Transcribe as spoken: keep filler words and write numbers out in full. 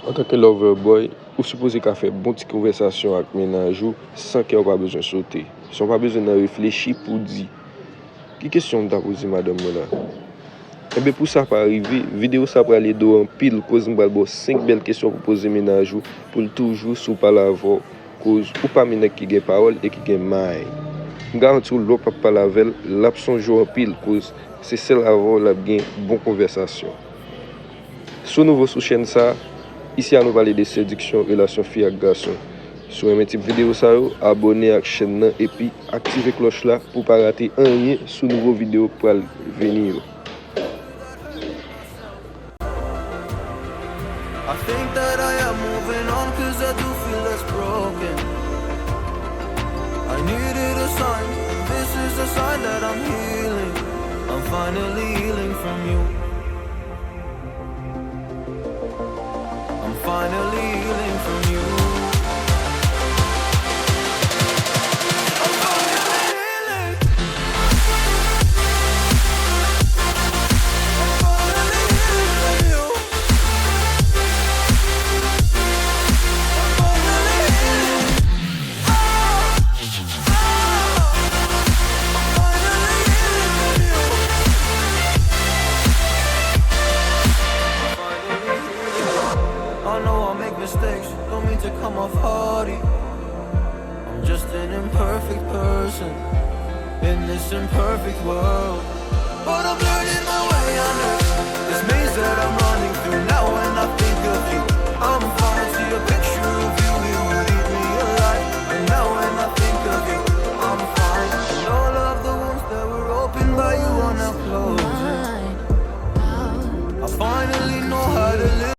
Antanke lover boy, ou sipoze ka fè bon ti konvèsasyon ak mennaj ou san kè w pa bezwen sote, san w pa bezwen nan reflechi pou di, "Ki kesyon m ta poze madanm mwen la?" Enben, pou sa pa rive, videyo sa pral ede w anpil, koz m pral ba w senk bèl kesyon pou poze mennaj ou, pou l toujou sou pale avè w, koz ou pami nèg ki gen pawòl e ki gen may. M garanti w, lè w p ap pale avè l, l ap sonje w anpil, koz se sèl avè w l ap gen bon konvèsasyon. Si w nouvo sou chèn sa, isi a nou pale de sediksyon, relasyon fi ak gason. Si w renmen tip videyo sa yo, abòne ak chèn nan epi aktive klòch la pou w pa rate anyen sou nouvo videyo k pral vini yo. I think that I am moving on cause I do feel less broken. I needed a sign, this is a sign that I'm healing. I'm finally healing from you. I'm finally healing from you. I'm finally healing. I'm finally healing from you. I'm finally healing. Ah, ah, I'm finally healing from you. I know I make mistakes, don't mean to come off haughty. I'm just an imperfect person in this imperfect world. But I'm learning my way under. This maze that I'm